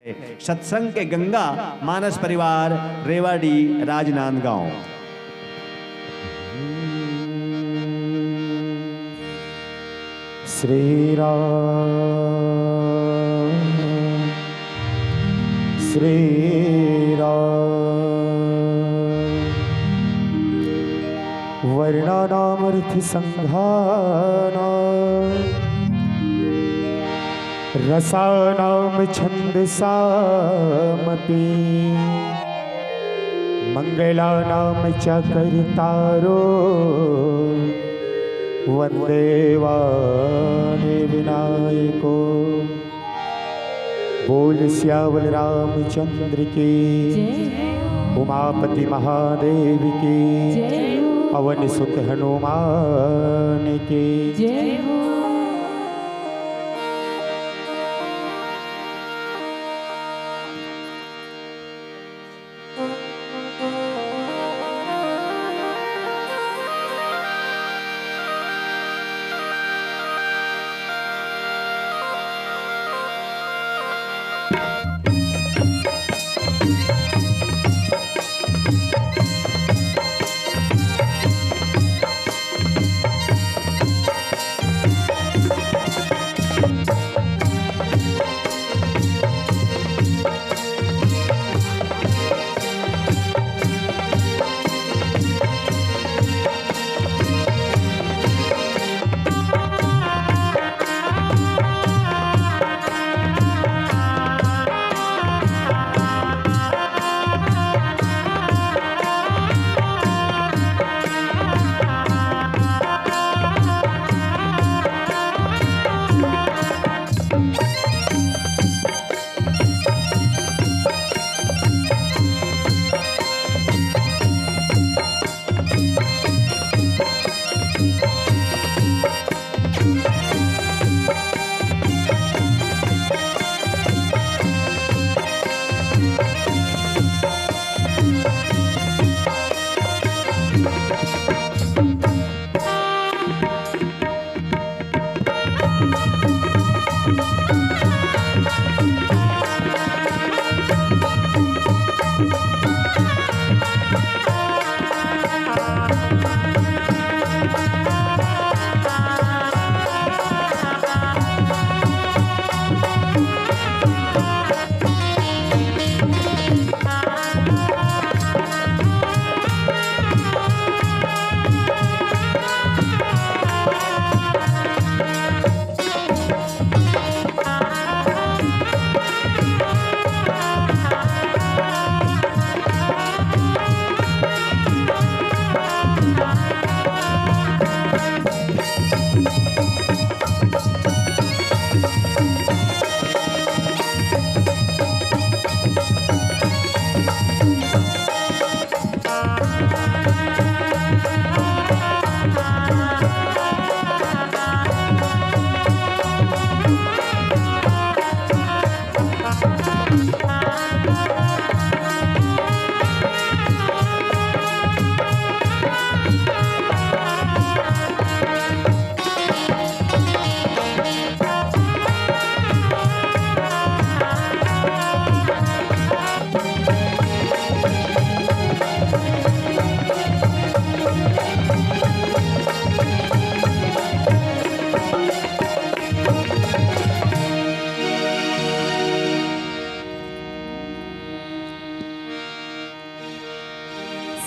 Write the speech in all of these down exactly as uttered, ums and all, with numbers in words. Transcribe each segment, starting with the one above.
सत्संग के गंगा मानस परिवार, रेवाड़ी, राजनांदगांव। श्री राम, श्री राम। वर्णानामर्थ संघानां रसानां छंदसामपि मंगलानां च कर्तारो वंदे वाणी विनायको। बोल सियावर रामचंद्र की, जय हो। उमापति महादेव की, जय हो। पवन सुत हनुमान की, जय हो।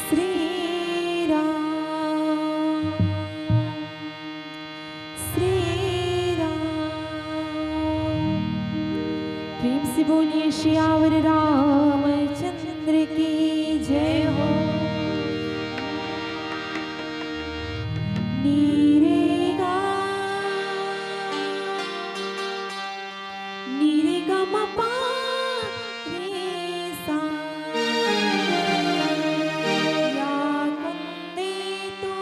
श्री राम, श्री राम। प्रेम से बोलिए सियावर रामचंद्र की जय हो। नीरे गा, नीरे गा मा पा रे सा। या कंदे तो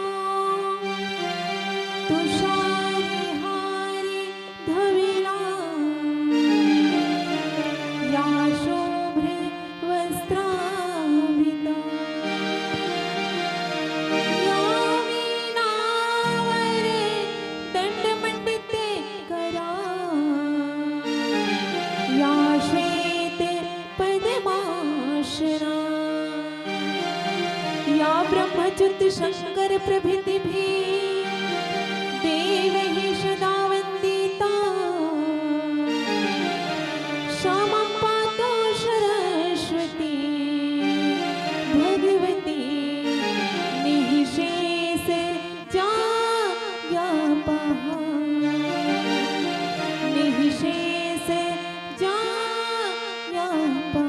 तुषारी हारी धविला, या शुभ्र वस्त्रावृता। शंकर प्रभृति भी देवहि सदा वंदिता। श्यामं पातु सरस्वती भगवती निःशेष जाया पहा। निःशेष जाया पहा।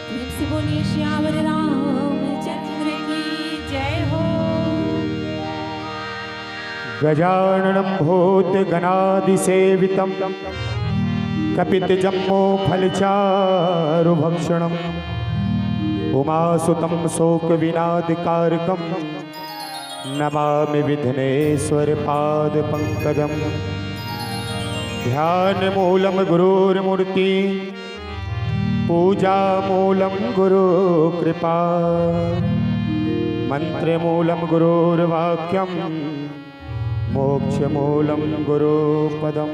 प्रेम से बोलिए सियावर रामचंद्र की जय हो। गजाननं भूतगणादिसेवितं कपितजम्बूफलचारुभक्षणं उमासुतं शोकविनाशकारकं नमामि विघ्नेश्वरपादपङ्कजम्। ध्यान मूलम गुरुर्मूर्ति, पूजा मूलम गुरु कृपा, मंत्र मूलम गुरुर्वाक्यम, मोक्ष मूलम गुरु पदम।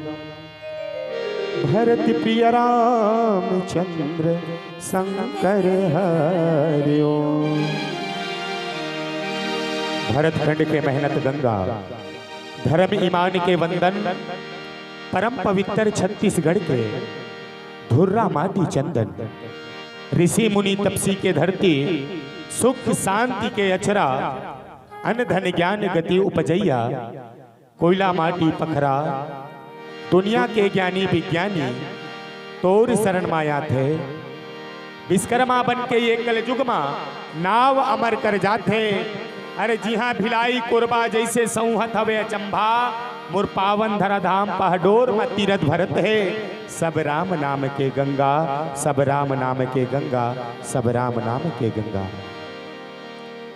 भरत प्रिय रामचंद्र शंकर हरि ओम। भरतखंड के मेहनत गंगा, धर्म ईमान के वंदन, परम पवित्र छत्तीसगढ़ के धुर्रा माटी चंदन, ऋषि मुनि तपसी के धरती, सुख शांति के अचरा, अन्न धन ज्ञान गति उपजैया, कोयला माटी पखरा, दुनिया के ज्ञानी विज्ञानी तोर शरण मायात हे। विश्वकर्मा बन के ये कलयुग मा नाव अमर कर जाथे। अरे जिहाँ भिलाई कोरबा जैसे सौहत हवे अचंभा, मोर पावन धराधाम पहडोर मा तीरथ भरत हे। सब राम नाम के गंगा, सब राम नाम के गंगा, सब राम नाम के गंगा।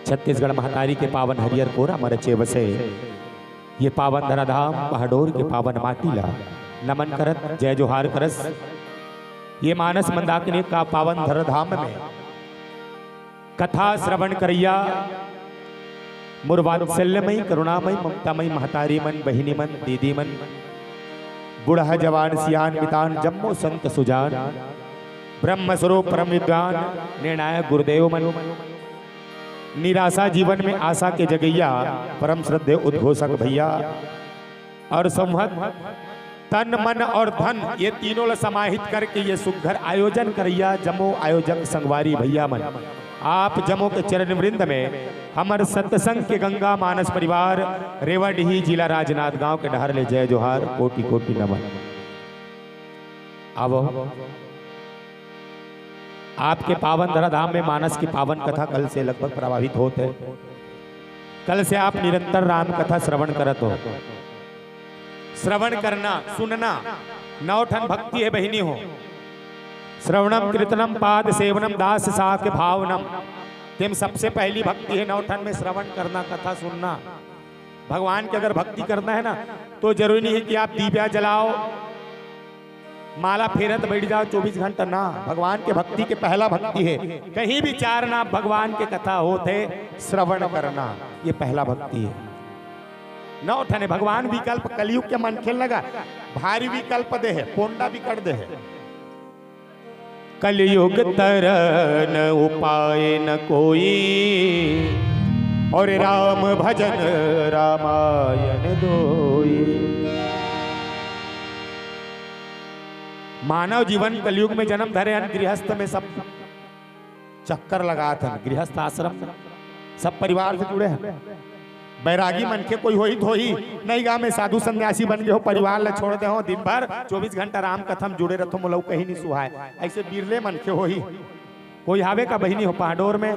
छत्तीसगढ़ महतारी के पावन हरियर कोरा मा रचे बसे ये पावन धराधाम पहडोर के पावन माटी ला नमन करत जय जोहार करस। ये मानस मंदाकिनी का पावन धराधाम में कथा श्रवण करैया मोर वात्सल्यमयी, करुणामयी, ममतामयी महतारी मन, बहिनी मन, दीदी मन, बूढ़ा जवान सियान मितान जम्मो संत सुजान, ब्रह्म स्वरूप परम विद्वान निर्णायक गुरुदेव मन, निराशा जीवन में आशा के जगैया परम श्रद्धेय उद्घोषक भैया, और संवत तन मन और धन ये तीनों ला समाहित करके ये सुघर आयोजन करैया जम्मो आयोजक संगवारी भैया मन, आप जम्मो के चरण वृंद में हमर सत्संग के गंगा मानस परिवार रेवाडीही जिला राजनांदगांव के डहर ले जय जोहार, कोटि कोटि नमन। आवो, आपके पावन धराधाम में मानस की पावन कथा कल से लगभग प्रवाहित होत हे। कल से आप निरंतर राम कथा श्रवण करत हो। श्रवण करना, सुनना, नौ ठन भक्ति हे बहिनी हो। श्रवणम कीर्तनम पाद सेवनम दास साख्य भावनम। तेम सबसे पहली भक्ति हे नौ ठन में श्रवण करना, कथा सुनना। भगवान की अगर भक्ति करना है ना, तो जरूरी नहीं है कि आप दीव्या जलाओ, माला फेरत बैठ जाओ चौबीस घंटा ना। भगवान के भक्ति के पहला भक्ति हे, कहीं भी चार ना भगवान के कथा होत हे, श्रवण करना, ये पहला भक्ति हे। नौ ठने भगवान विकल्प, कलयुग के मनखे लगा भारी विकल्प दे हे, पोंडा बिकट दे हे। कलयुग तरन उपाय न कोई, और राम भजन रामायण दोई। मानव जीवन कलयुग में जन्म धरे हन, गृहस्थ में सब चक्कर लगात हन, गृहस्थ आश्रम में सब परिवार से जुड़े हन। बैरागी मनखे कोई होही तो होही, नहीं गा मैं साधु सन्यासी बन गए हो, परिवार ला छोड़ दे हो, दिन भर चौबीस घंटा राम कथा में जुड़े रहथो, मोला कहीं नहीं सुहाय। ऐसे बिरले मनखे होही, कोई हावे का बहिनी हो पहाडोर में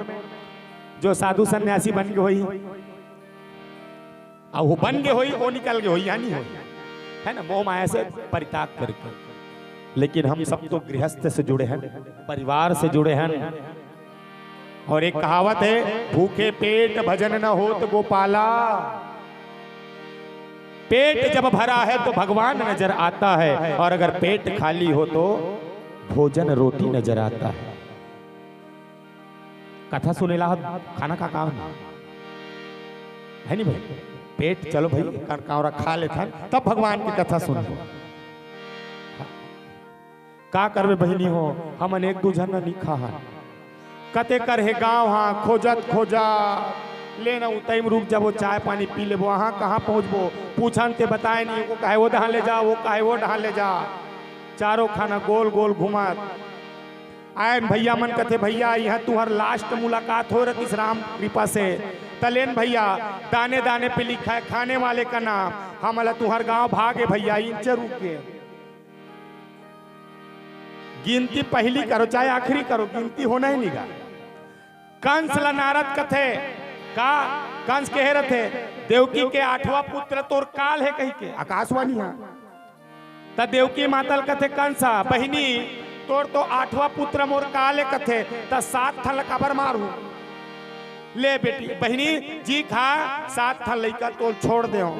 जो साधु सन्यासी बन गए होही? अउ वो बन गए होही, वो निकल गए होही, या नहीं होही, है ना, मोह माया से परिताप करके। लेकिन हम सब तो गृहस्थ से जुड़े हैं, परिवार से जुड़े हैं। और एक कहावत है, भूखे पेट भजन न होत गोपाला। पेट जब भरा है तो भगवान नजर आता है, और अगर पेट खाली हो तो भोजन रोटी नजर आता है। कथा सुनेला खाना का काम है, है नहीं भाई? पेट, चलो भाई, कनकावरा खा लेथन, तब भगवान की कथा सुनबो। का करबे बहिनी हो, हमन एक दू झन नहीं खाहन। कते कर हे गाँव हा, खोजत खोजा, ले न उतई में रुक जाबो, चाय पानी पी लेबो, वहाँ कहाँ पहुँचबो? पूछन ते बताए नहीं, वो कहे वो डहान ले जा, वो कहे वो डहान ले जा। चारों खाना गोल गोल घुमत आयन भैया मन कथे, "भैया, यह तुहर लास्ट मुलाकात हो रतिस राम कृपा से। तलेन भैया, दाने दाने पे लिखा है खाने वाले का नाम। हमला तुहर गांव भागे भैया, इंचे रुक गए।" गिनती पहली करो चाहे आखिरी करो, गिनती होना ही निगा। कंस ला नारद कथे, का कंस कहे रथे, "देवकी के आठवां पुत्र तोर काल है," कही के आकाशवाणी है। त देवकी माता ल कथे कंस ह, "बहिनी, तोर तो आठवां पुत्र मोर काल हे," कथे, "त सात ठन ल काबर मारहूं?" ले बेटी, बहिनी, जी खा, सात ठन लइका तोल छोड़ देहूं।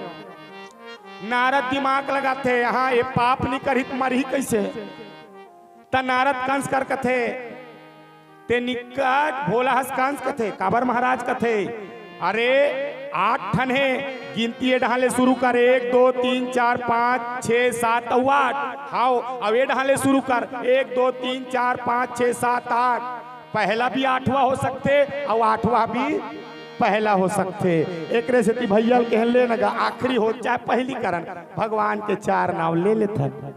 नारद दिमाग लगाथे, "हाँ, ये पाप नहीं करही त मरही कैसे?" त नारद कंस कर कथे, "ते निकट भोला हस कंस," कथे। "काबर महाराज?" कथे, "अरे, आठ ठन हे, गिनती ए डहान ले शुरू कर, एक, दो, तीन, चार, पाँच, छः, सात अउ आठ। हाव, अब ए डहान ले शुरू कर, एक, दो, तीन, चार, पाँच, छः, सात, आठ। पहला भी आठवां हो सकथे अउ आठवां भी पहला हो सकथे।" एकरे सेती भैया ल कहन ले न गा, आखिरी हो चाहे पहली करन, भगवान के चार नाव ले लेथन।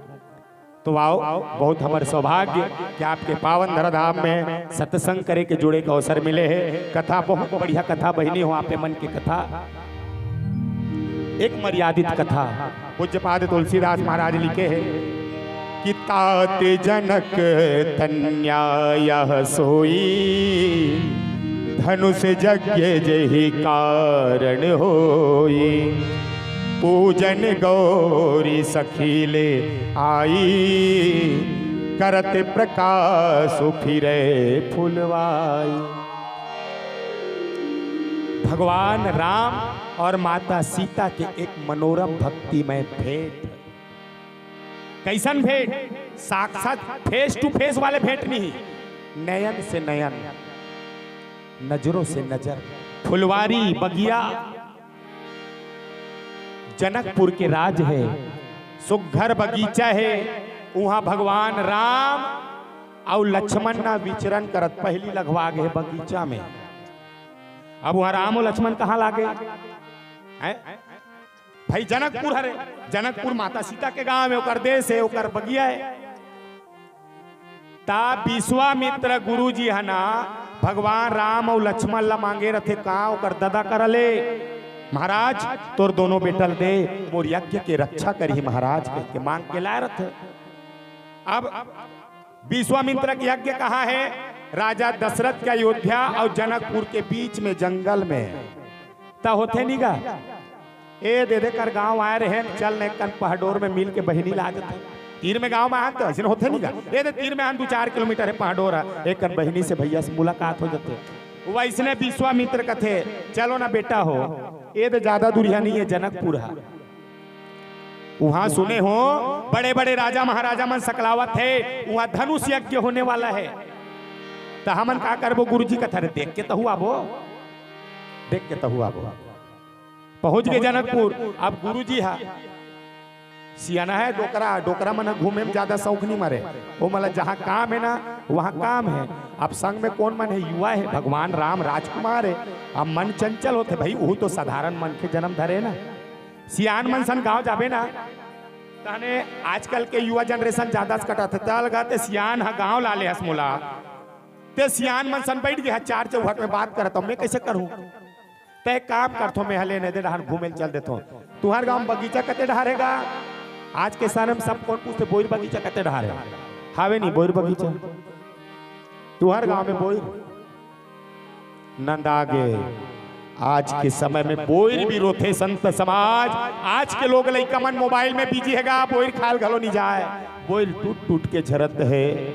तो आओ, बहुत हमर सौभाग्य कि आपके पावन धराधाम में सत्संग करे के, जुड़े के अवसर मिले हे। कथा बहुत बढ़िया कथा बहिनी हो, आपे मन के कथा, एक मर्यादित कथा पूज्यपाद तुलसीदास महाराज लिखे हे कि तात जनक तन्या यह सोई, धनुष यज्ञ जेहि कारण होई। पूजन गौरी सखी ले आई, करत प्रकाश फिरे फुलवाई। भगवान राम और माता सीता के एक मनोरम भक्तिमय भेंट। कैसन भेंट? साक्षात face to face वाले भेंट नहीं, नयन से नयन, नजरों से नजर। फुलवारी बगिया, जनकपुर के राज हे, सुघर बगीचा हे, उहाँ भगवान राम अउ लक्ष्मण ना विचरण करत, पहली लगवा गे बगीचा में। अब उहाँ राम अउ लक्ष्मण कहाँ लागे? हैं? भाई, जनकपुर हरे, जनकपुर माता सीता के गांव हे, ओकर देश हे, ओकर बगिया हे। ता विश्वामित्र गुरुजी ह ना भगवान राम अउ लक्ष्मण ला मांगे रथे का, ओकर ददा करा ले, "महाराज, तोर दोनों बेटा ल दे, मोर यज्ञ के रक्षा करही महाराज," कहिके मांग के लाए रथे। अब विश्वामित्र के यज्ञ कहाँ हे? राजा दशरथ के अयोध्या अउ जनकपुर के बीच में जंगल में। त होथे नी गा, ए दे दे कर गांव आए रहे, चल न एक कन पहडोर में मिल के बहिनी ला जथे। तीर में गांव में आन त अइसन होथे नी गा, ए दे तीर में आन दू चार किलोमीटर हे पहडोर ह, एक कन बहिनी से भैया से मुलाकात हो जथे। वइसने विश्वामित्र कथे, "चलो ना बेटा हो, ए दे ज्यादा दूरिहा नहीं हे, जनकपुर ह।" उहाँ सुने हो, बड़े-बड़े राजा महाराजा मन सकलावत हे, उहाँ धनुष यज्ञ होने वाला हे। त हमन का करबो गुरुजी? कथे, "अरे देख के तहु आबो, देख के तहु आबो।" पहुंच गे जनकपुर। अब गुरुजी ह सियाना हे, डोकरा, डोकरा मन ह घूमे में ज्यादा शौक नहीं मारे। ओ मन ला जहाँ काम हे ना, वहाँ काम हे। अब संग में कोन मन हे? युवा हे, भगवान राम राजकुमार हे। अब मन चंचल होथे भाई, उहू तो साधारण मन के जन्म धरे ना। सियान मन सन गांव जाबे ना, तहने आजकल के युवा generation ज्यादा से कटत हे। तल गा ते सियान ह गांव ला ले हस मोला, ते सियान मन सन बैठ गे ह चार चौखट में बात करत हव, मैं कैसे करूं? ते काम करथो, मैं हले ने दे डहार घूमे ल चल देथो। तुहर गांव में बगीचा कते डहार हे गा? आज के समय में सब कोन पूछथे, "बोइर बगीचा कते डहार हे?" हावे नी बोइर बगीचा? तुहर गांव में बोइर? नंदा गे। आज के समय में बोइर भी रोथे संत समाज। आज के लोग लइका मन मोबाइल में बिजी हे गा, बोइर खाल घलो नी जाय। बोइर टूट टूट के झरत हे।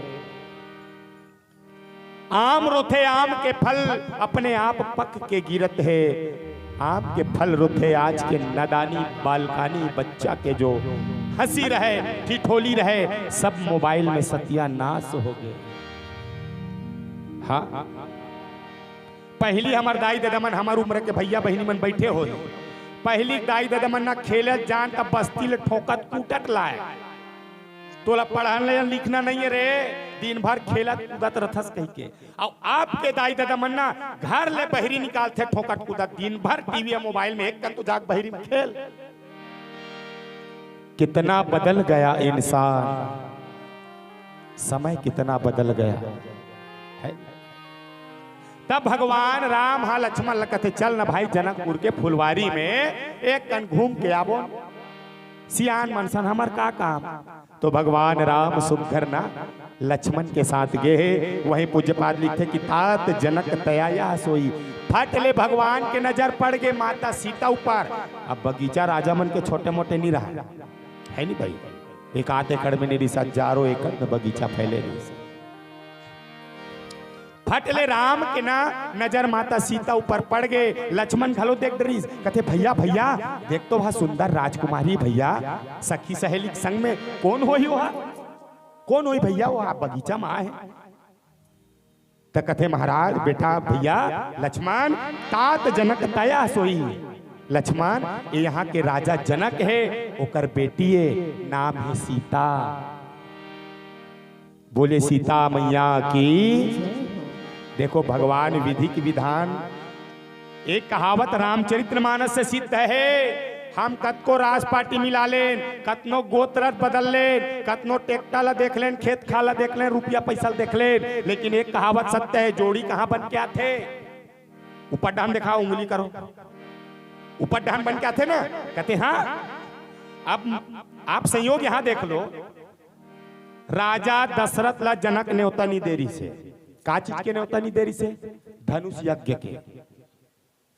आम रोथे, आम के फल अपने आप पक के गिरत हे। आम के फल रोथे, आज के नादानी बालकानी बच्चा के जो हंसी रहे, ठिठोली रहे, सब मोबाइल में सत्यानाश हो गे। हाँ, पहली हमर दाई ददा मन, हमर उम्र के भैया बहिनी मन बैठे होही, पहली दाई ददा मन ना खेलत जान त बस्ती ले ठोकत कूटत लाय, "तोला पढ़ना लिखना नहीं हे रे, दिन भर खेलत कूदत रथस," कहिके। अउ आपके दाई ददा मन ना घर ले बहिरी निकालथे ठोकत कूदत, दिन भर टीवी या मोबाइल में, "एक कन तो जाके बहिरी में खेल।" कितना बदल गया इंसान, समय कितना बदल गया है। तब भगवान राम हा लक्ष्मण ल कथे, "चल न भाई, जनकपुर के फुलवारी में एक कन घूम के आबो।" सियान मन सन हमर का काम? तो भगवान राम सुघर ना लक्ष्मण के साथ गे हे। वहीं पूज्यपाद लिखथे कि तात जनक तया यह सोई, फट ले भगवान के नजर पड़ गे माता सीता ऊपर। अब बगीचा राजा मन के छोटे मोटे नहीं रहा, है नी भाई, एक आध एकड़ में नहीं रिहिस, हजारों एकड़ में बगीचा फैले रिहिस। फट ले राम के ना नजर माता सीता ऊपर पड़ गे। लक्ष्मण घलो देख डरिस, कथे, "भैया, भैया, देख तो वह सुंदर राजकुमारी भैया, सखी सहेली के संग में कोन होही वह? कोन होही भैया, वो आप बगीचा में आए हैं?" त कथे, "महाराज, बेटा, भैया, लक्ष्मण, तात जनक तया सोई।" लक्ष्मण, ये यहाँ के राजा जनक हे, ओकर बेटी हे, नाम हे सीता। बोले सीता मैया की। देखो भगवान विधि के विधान। एक कहावत रामचरितमानस से सिद्ध हे, हम कतको राजपाटी मिला लेन, कतनो गोत्र बदल लेन, कतनो टेक्टा ला देख लेन, खेत खार ला देख लेन, रुपया पैसा ला देख लेन, लेकिन एक कहावत सत्य हे, जोड़ी कहाँ बन के आथे? ऊपर डहन देखाव, उंगली करो, ऊपर डहन बन के आथे ना, कथे हाँ। अब आप संयोग यहाँ देख लो, राजा दशरथ ला जनक नेवता नइ दे रिहिस हे। का चीज के नेवता नइ दे रिहिस हे? धनुष यज्ञ के।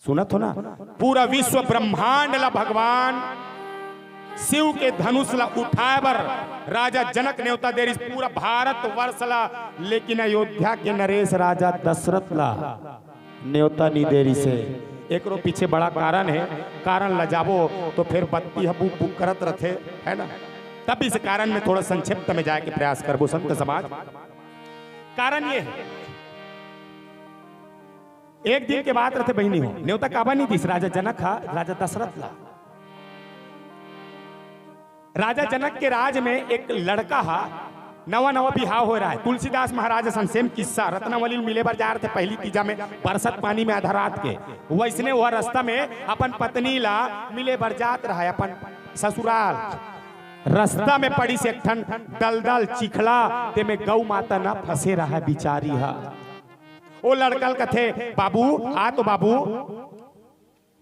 सुनत हो ना, पूरा विश्व ब्रह्मांड ला भगवान शिव के धनुष ला उठाए बर राजा जनक नेवता दे रिहिस, पूरा भारत वर्ष ला, लेकिन अयोध्या के नरेश राजा दशरथ ला नेवता नइ दे रिहिस हे। एकरो पीछे बड़ा कारण हे, कारण ला जाबो तो फेर बत्ती ह बुक बुक करत रथे, है ना? तब इस कारण में थोड़ा संक्षिप्त में जाए के प्रयास करबो संत समाज। कारण ये हे, एक दिन के बात रथे बहिनी हो, नेवता काबर नइ दिस राजा जनक हा राजा दशरथ ला। राजा जनक के राज में एक लड़का हा, नवा नवा बिहाव होय रहा हे। तुलसीदास महाराज असन same किस्सा, रत्नावली मिले बर जा रथे पहली तीजा में, बरसत पानी में आधा रात के, वैसने वह रास्ता में अपन पत्नी ला मिले बर जात रहा हे, अपन ससुराल। रास्ता में पड़िस एक ठन दलदल चिखला, तेमे गौ माता न फंसे रहा हे बिचारी हा। ओ लड़का ल कथे, "बाबू, आ तो बाबू,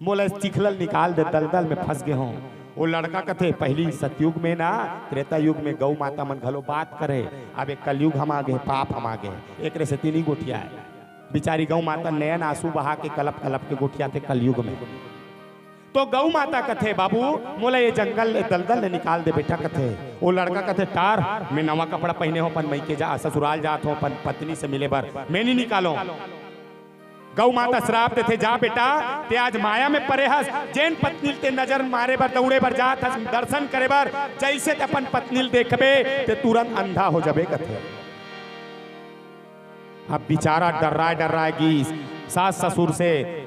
मोला इस चिखला ल निकाल दे, दलदल में फंस गे हों।" ओ लड़का कथे, "पहली सतयुग में ना, त्रेता युग में गौ माता मन घलो बात करे, अब एक कलयुग हम आ गे, पाप हम आ गे, एकरे सेती नइ गोठियाय।" बिचारी गौ माता नयन आंसू बहा के कलप कलप के गोठियाथे कलयुग में। तो गौ माता कथे, "बाबू, मोला ये जंगल ले, दलदल ले निकाल दे बेटा," कथे। ओ लड़का कथे, "टार, मैं नवा कपड़ा पहिने हों, अपन मइके जा, ससुराल जात हों, अपन पत्नी से मिले बर, मैं नइ निकालों।" गौ माता श्राप देथे, "जा बेटा, ते आज माया में परे हस, जेन पत्नी ल ते नजर मारे बर, दौड़े बर जात हस, दर्शन करे बर, जैसे ते अपन पत्नी ल देखबे, ते तुरंत अंधा हो जाबे," कथे। अब बिचारा डर्राय डर्राय गिस, सास ससुर से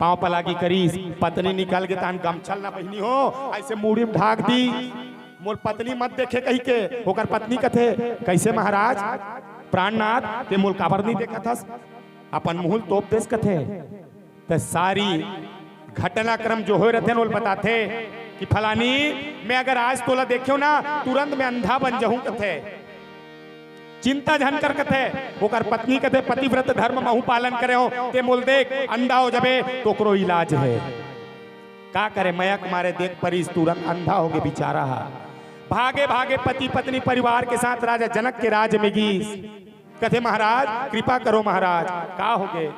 पांव पलागी करिस, पत्नी निकल गे तहान गमछा ल ना बहिनी हो, ऐसे मुड़ी में ढाक दिस, "मोर पत्नी मत देखे," कहिके। ओकर पत्नी कथे, "कैसे महाराज, प्राणनाथ, ते मोला काबर नइ देखत हस?" अपन मुंह ल तोप देस कथे। त सारी घटनाक्रम जो होय रथे न, ओला बताथे कि फलानी, मैं अगर आज तोला देखेंव ना, तुरंत मैं अंधा बन जाहूं कथे। चिंता झन कर कथे। ओकर पत्नी कथे, "पतिव्रत धर्म महूं पालन करे हों, ते मोला देख, अंधा हो जाबे त ओकरो इलाज हे।" का करे, मया के मारे देख परिस, तुरंत अंधा होगे बिचारा हा। भागे भागे पति पत्नी परिवार के साथ राजा जनक के राज में गिस। कथे, "महाराज, कृपा करो महाराज, का होगे?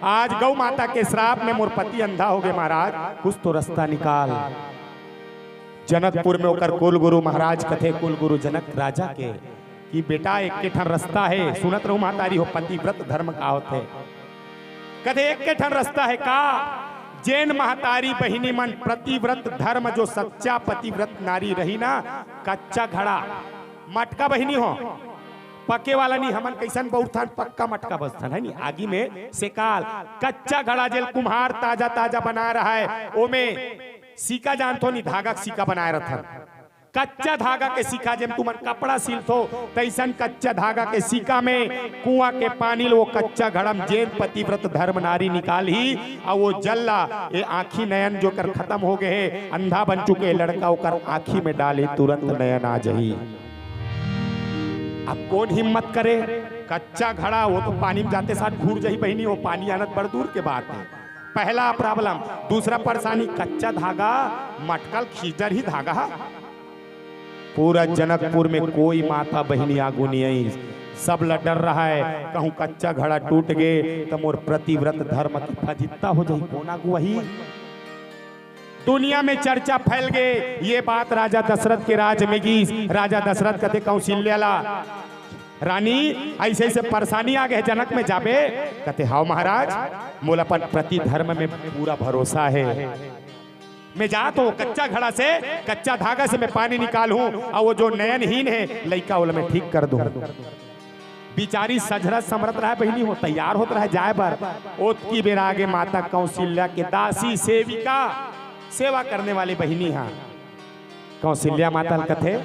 आज गौ माता के श्राप में मोर पति अंधा होगे महाराज, कुछ तो रास्ता निकाल।" जनकपुर में ओकर कुलगुरु महाराज कथे, कुलगुरु जनक राजा के, कि "बेटा, एक के ठन रास्ता हे, सुनत रहू महतारी हो, पतिव्रत धर्म का होथे।" कथे, "एक के ठन रास्ता हे का?" जेन महतारी बहिनी मन पतिव्रत धर्म, जो सच्चा पतिव्रत नारी रही ना, कच्चा घड़ा, मटका बहिनी हो, पके वाला नहीं, हमन कैसन बउरथन, पक्का मटका बसथन, है नी, आगी में सेकाल, कच्चा घड़ा जेल कुम्हार ताजा ताजा बना रहा है, ओमे सीका जानथो नी, धागा के सीका बनाए रथन, कच्चा धागा के सीका, जेम तुमन कपड़ा सिलथो, तैसन कच्चा धागा के सीका में कुआं के पानी ल वो कच्चा घड़ा म जेन पतिव्रत धर्म नारी निकालही, अउ वो जल ला, ए आँखी नयन जो कर खत्म हो गए हे, अंधा बन चुके लड़का, ओकर आँखी में डालही, तुरंत नयन आ जही। अब कोन हिम्मत करे? कच्चा घड़ा, वो तो पानी में जाते साथ घुर जही बहिनी, वो पानी आनत बड़ दूर के बात है। पहला problem। दूसरा परेशानी, कच्चा धागा, मटका ल खींच डरही धागा। पूरा जनकपुर में कोई माता बहिनी आगू नहीं आई, सब ल डर रहा है, कहूं कच्चा घड़ा टूट गे त मोर पतिव्रत धर्म के फजित्ता हो जाही, कोन आगू आही? दुनिया में चर्चा फैल गे, ये बात राजा दशरथ के राज में गिस। राजा दशरथ कथे कौशल्या ला, रानी, अइसे अइसे परेशानी आ गे हे, जनक में जाबे? कथे, हव महाराज, मोला अपन पति धर्म में पूरा भरोसा हे। मैं जात हों, कच्चा घड़ा से, कच्चा धागा से मैं पानी निकालहूं, अउ वो जो नयनहीन हे लइका, ओला मैं ठीक कर दूं। बिचारी सजरत समरत रहय बहिनी हो, तैयार होत रहय जाय बर। ओतकी बेर आगे माता कौशल्या के दासी, सेविका, सेवा करने वाली बहिनी हा। कौशल्या माता ल कथे,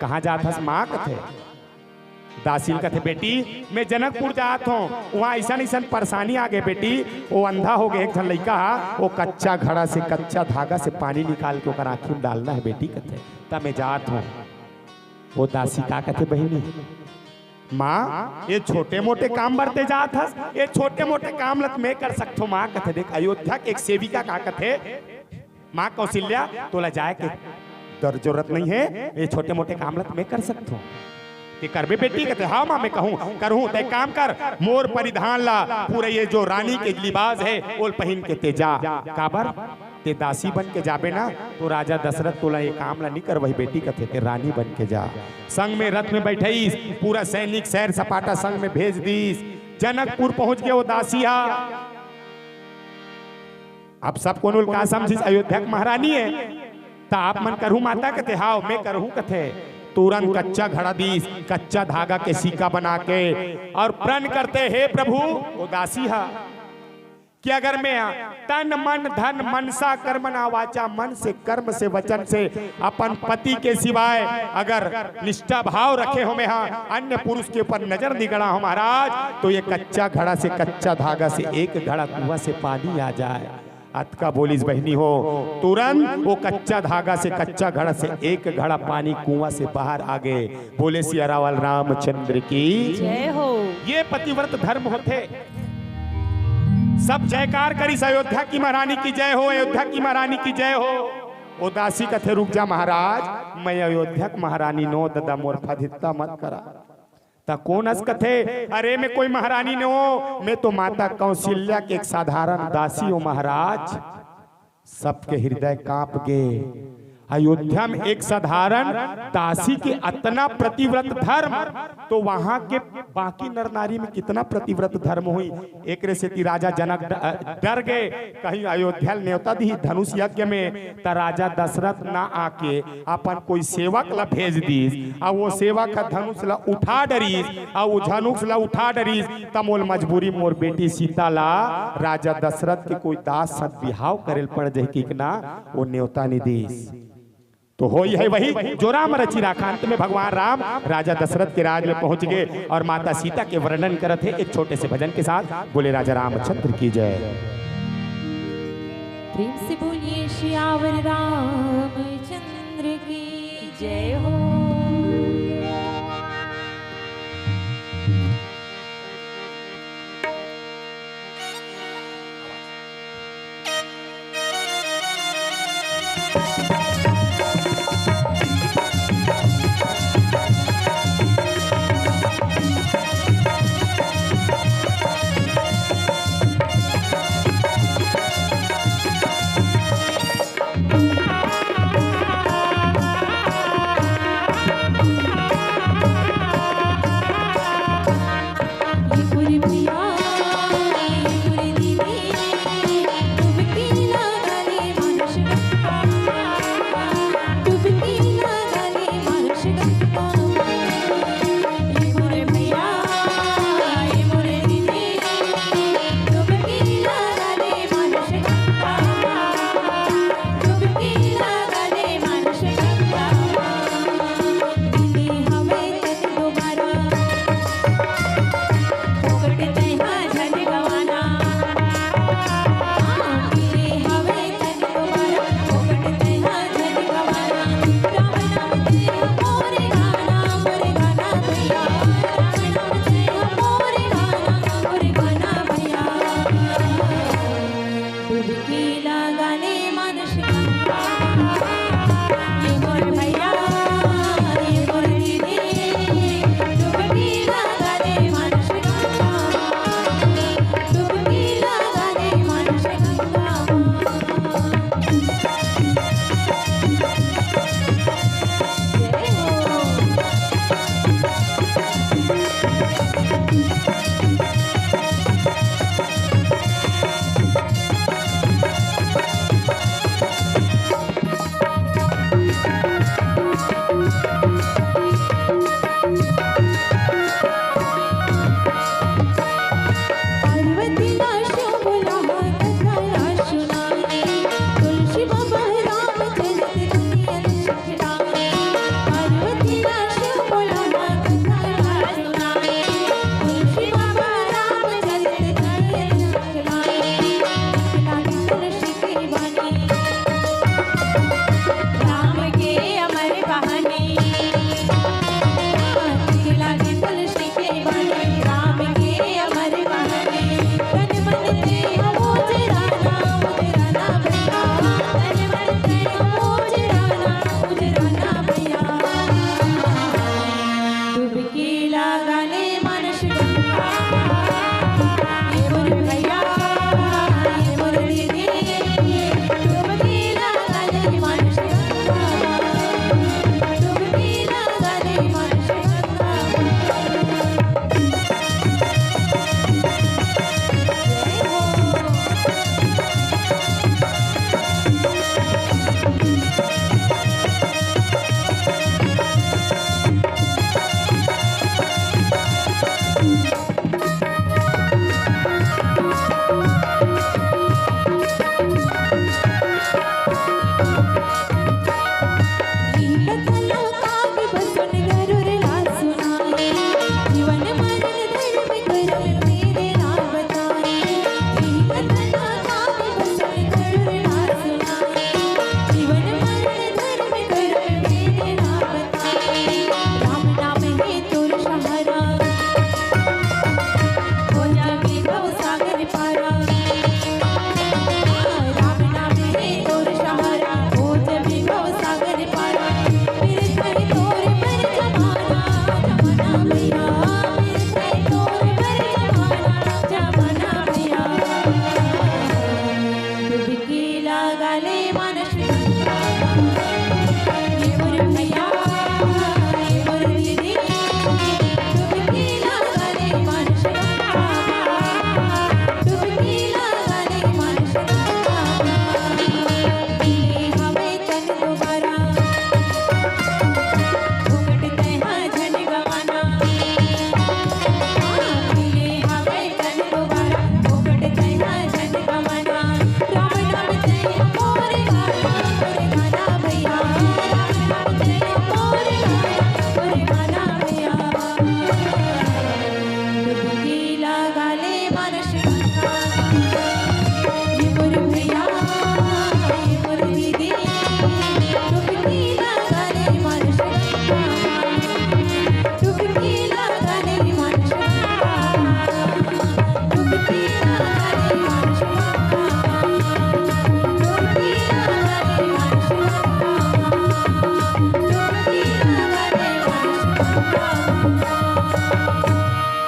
कहां जात हस मां? कथे, दासी ल कथे, बेटी, मैं जनकपुर जात हों, उहां अइसन अइसन परेशानी आ गे बेटी, वो अंधा हो गे एक झन लइका हा, वो कच्चा घड़ा से, कच्चा धागा से पानी निकाल के ओकर आंखी में डालना हे बेटी, कथे, त मैं जात हों। वो दासी का कथे बहिनी, मां, ये छोटे मोटे काम बर ते जात हस, ये छोटे मोटे काम ल त मैं कर सकथों मां, कथे। देख, अयोध्या के एक सेविका का कथे, मां कौशल्या, तोला जाय के दर जरूरत नइ हे, ये छोटे मोटे काम ल त मैं कर सकथों। ते करबे बेटी? कथे, हव मां, मैं कहूं, करहूं। ते काम कर, मोर परिधान ला, पूरा ये जो रानी के लिबास हे, ओल पहिन के ते जा। काबर? ते दासी बन के जाबे ना, तो राजा दशरथ तोला ये काम ला नइ करवाही बेटी, कथे, ते रानी बन के जा। संग में रथ में बइठाइस, पूरा सैनिक सैर सपाटा संग में भेज दीस। जनकपुर पहुंच गे वो दासी हा। अब सब कोनो ल का समझिस, अयोध्या के महारानी हे। त आप मन करहू माता? कथे, हव, मैं करहूं, कथे। तुरंत कच्चा घड़ा दीस, कच्चा धागा के सिक्का बना के, अउ प्रण करथे, हे प्रभु, वो दासी हा, कि अगर मैं तन मन धन मनसा कर्मणा वाचा, मन से, कर्म से, वचन से अपन पति के सिवाय अगर निष्ठा भाव रखे हों मैं हा, अन्य पुरुष के ऊपर नजर नइ गड़ा हों महाराज, तो ये कच्चा घड़ा से, कच्चा धागा से एक घड़ा कुआं से पानी आ जाय। अतका बोलिस बहिनी हो, तुरंत वो कच्चा धागा से, कच्चा घड़ा से एक घड़ा पानी कुआं से बाहर आ गे। बोले सियारावल रामचंद्र की। जय हो। ये पतिव्रत धर्म होथे। सब जयकार करिस, अयोध्या की महारानी की जय हो, अयोध्या की महारानी की जय हो। वो दासी कथे, रुक जा महाराज, मैं अयोध्या के महारानी नों, ददा मोर फदित्ता मत करा। त कोन अस? कथे, अरे मैं कोई महारानी नों, मैं तो माता कौशल्या के एक साधारण दासी हों महाराज। सबके हृदय कांप गे। अयोध्या में एक साधारण दासी के अतना पतिव्रत धर्म, तो वहां के बाकी नर नारी में कितना पतिव्रत धर्म होही। एकरे सेती राजा जनक ड-, अ, डर गे, कहीं अयोध्या ल नेवता दिही धनुष यज्ञ में, त राजा दशरथ ना आके अपन कोई सेवक ला भेज दीस, अउ वो सेवक ह धनुष ला उठा डरिस, अउ वो धनुष ला उठा डरिस, त मोल मजबूरी मोर बेटी सीता ला राजा दशरथ के कोई दास संग बिहाव करे ल पड़ जाही कहिके ना, वो नेवता नइ दीस। तो होई हे वही जो राम रचि राखा। अंत में भगवान राम राजा दशरथ के राज में पहुंच गे अउ माता सीता के वर्णन करत हे एक छोटे से भजन के साथ। बोले राजा रामचंद्र की जय। प्रेम से बोलिए सियावर रामचंद्र की जय हो।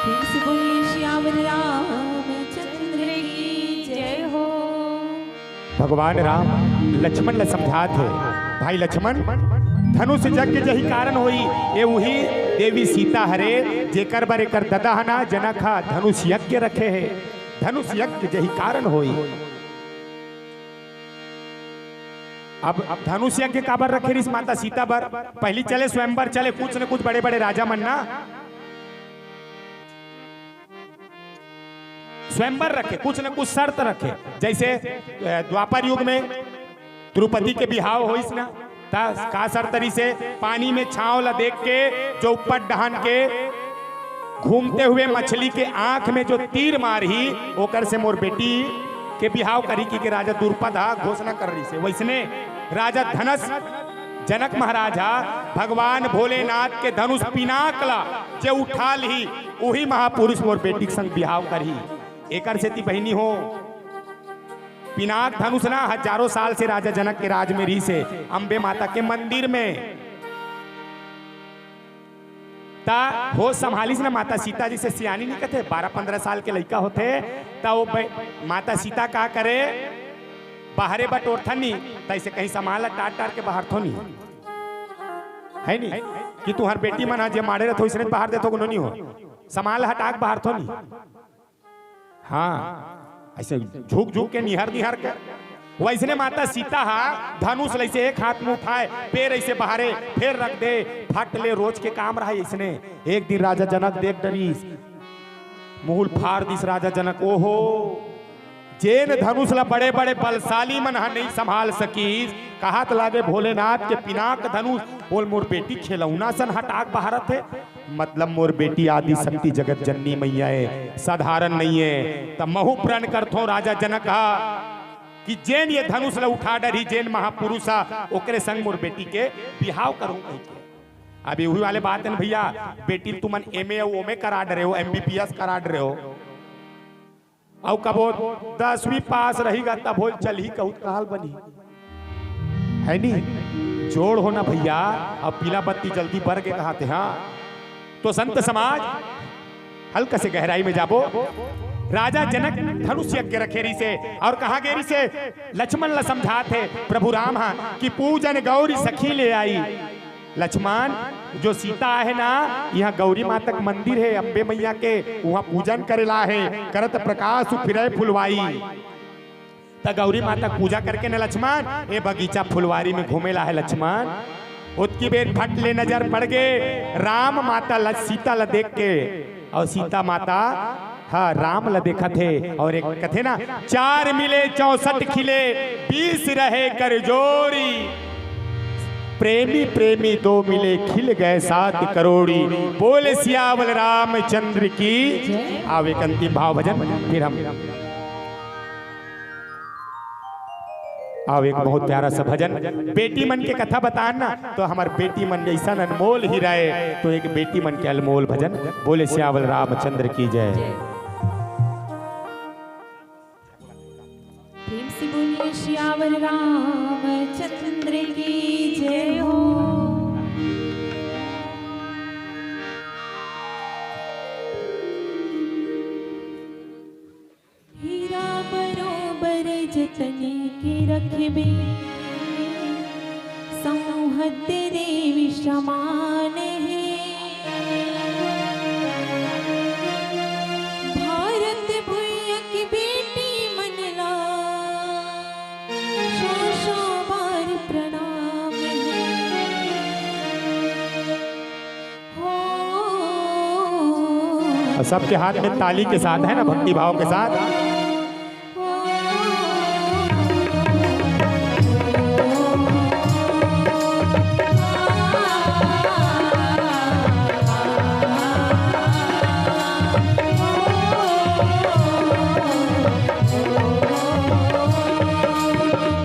फिर से बोलिए सियावर रामचंद्र की जय हो। भगवान राम लक्ष्मण ल समझात हे, भाई लक्ष्मण, धनुष यज्ञ जही कारण होई, ये उही देवी सीता हरे, जेकर बर एकर ददा ह ना जनक ह धनुष यज्ञ रखे हे। धनुष यज्ञ जही कारण होई। अब धनुष यज्ञ काबर रखे रिस माता सीता बर? पहली चले स्वयंवर, चले कुछ न कुछ बड़े बड़े राजा मन ना स्वयंवर रखे, कुछ न कुछ शर्त रखे। जैसे अ, द्वापर युग में द्रौपदी के बिहाव होइस ना, त का शर्त रिसे? पानी में छांव ला देख के जो ऊपर डहान के घूमते हुए मछली के आंख में जो तीर मारही, ओकर से मोर बेटी के बिहाव करही, कि के राजा द्रुपद ह घोषणा कर रिसे। वैसने राजा धनस जनक महाराज ह भगवान भोलेनाथ के धनुष पिनाक ला जे उठा लिही, उही महापुरुष मोर बेटी के संग बिहाव करही। एकर सेती बहिनी हो, पिनाक धनुष ना हजारों साल से राजा जनक के राज में रिसे, अम्बे माता के मंदिर में। त होश संभालिस ना माता सीता, जैसे सियानी नहीं कहते, बारह पंद्रह साल के लइका होथे, त वो बै-, माता सीता का करे, बाहरे बटोरथन नहीं, तैसे कहीं सामान ला टार टार के बाहर थो नहीं, है नहीं कि तुहर बेटी मन ह जे माड़े रथो, इसने बाहर देथो, कोनो नहीं हो, सामान ला हटा के बाहर थो नहीं। हाँ, ऐसे झुक झुक के, निहर निहर के। वैसने माता सीता हा धनुष लैसे एक हाथ में उठाए, पैर ऐसे बाहरे, फेर रख दे, फट ले, रोज के काम रहा इसने। एक दिन राजा जनक देख डरिस, मुहुल फार दिस राजा जनक, ओहो, जेन धनुष ला बड़े बड़े बलशाली मन हा नहीं संभाल सकीस, कहत लागे भोलेनाथ के पिनाक धनुष, बोल मोर बेटी खिलौना सन हटाक बहारत हे। मतलब मोर बेटी आदि शक्ति जगत जननी मैया हे, साधारण नहीं हे। त महू प्रण करथों राजा जनक हा कि जेन ये धनुष ला उठा डरही, जेन महापुरुष हा, ओकरे संग मोर बेटी के बिहाव करूं कहिके। अब यही वाले बात हे न भैया, बेटी तुमन एमए अउ ओमे करा डरे हो, एमबीबीएस करा डरे हो, अउ कबो दसवीं पास रही गा तभो चलही कहूत काल बनही, है नी? जोड़ हो ना भैया। अब पीला बत्ती जल्दी बर के कहाते, हाँ। तो संत समाज, हल्का से गहराई में जाबो। राजा जनक धनुष यज्ञ रखे रिसे अउ कहा गे रिसे, लक्ष्मण ला समझात हे प्रभु राम हा कि पूजन गौरी सखी ले आई। लक्ष्मण, जो सीता आहे ना, इहाँ गौरी माता के मंदिर हे, अम्बे मैया के, उहाँ पूजन करे ला हे, करत प्रकाश फिरै फुलवाई। त गौरी माता के पूजा करके न लक्ष्मण, ए बगीचा फुलवारी में घूमे ला हे लक्ष्मण। ओतकी बेर फट ले नजर पड़ गे राम माता ल, सीता ल देख के, अउ सीता माता ह राम ल देखत हे, अउ एक कथे ना, चार मिले चौसठ खिले, बीस रहे कर जोरी। प्रेमी प्रेमी दो मिले, खिल गए सात करोड़ी। बोल सियावर रामचंद्र की। जय। आव एक अंतिम भाव भजन, फिर हम आव एक बहुत प्यारा सा भजन। बेटी मन के कथा बतान ना, तो हमर बेटी मन जैसन अनमोल हीरा हे, तो एक बेटी मन के अनमोल भजन। बोल सियावर रामचंद्र की जय। जय। प्रेम से बोलिए सियावर रामचंद्र की जय हो। हीरा बरोबर जतन के रखबे, संहत रे समान हे। भारत भुइयां के बेटी मन ला सौ सौ बार प्रणाम हे। हो। और सबके हाथ में ताली के साथ, है ना, भक्ति भाव के साथ।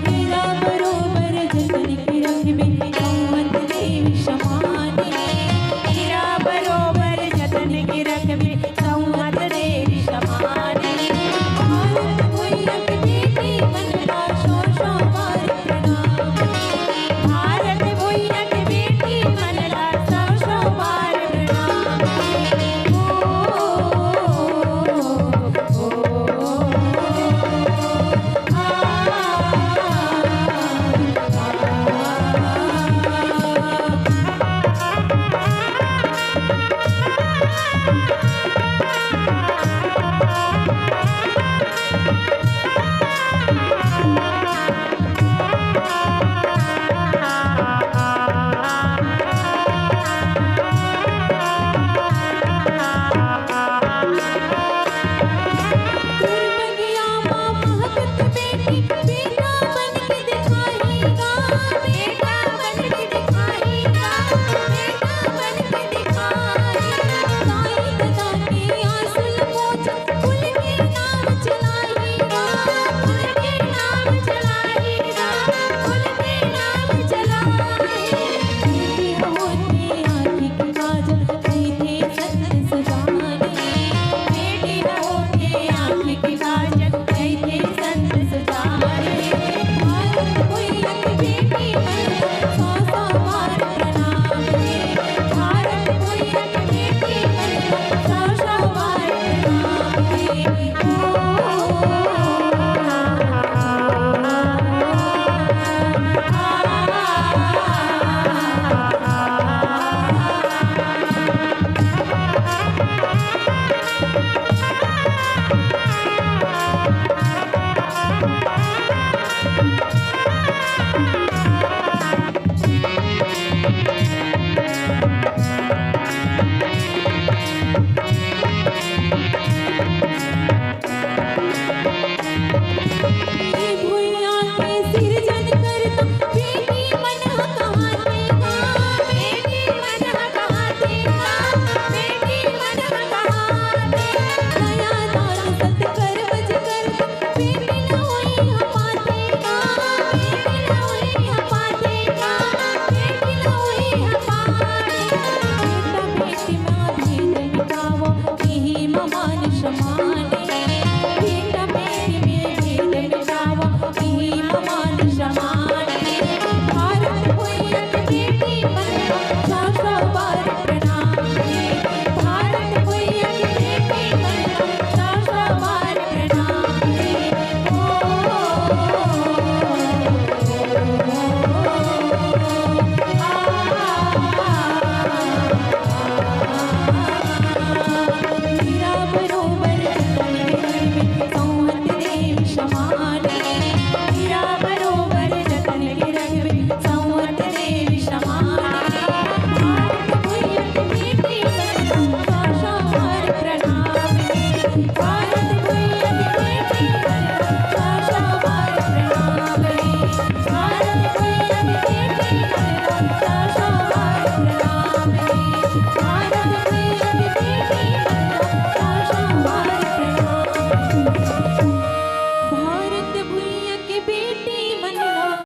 हीरा बरोबर जतन के रखबे, संवत देवी समान हे। हीरा बरोबर जतन के रखबे, संवत देवी समान हे। भारत भुइयां के बेटी मन ला सौ सौ बार प्रणाम हे। भारत भुइयां के बेटी मन ला सौ सौ बार प्रणाम हे। ओ, ओ, ओ, ओ, ओ।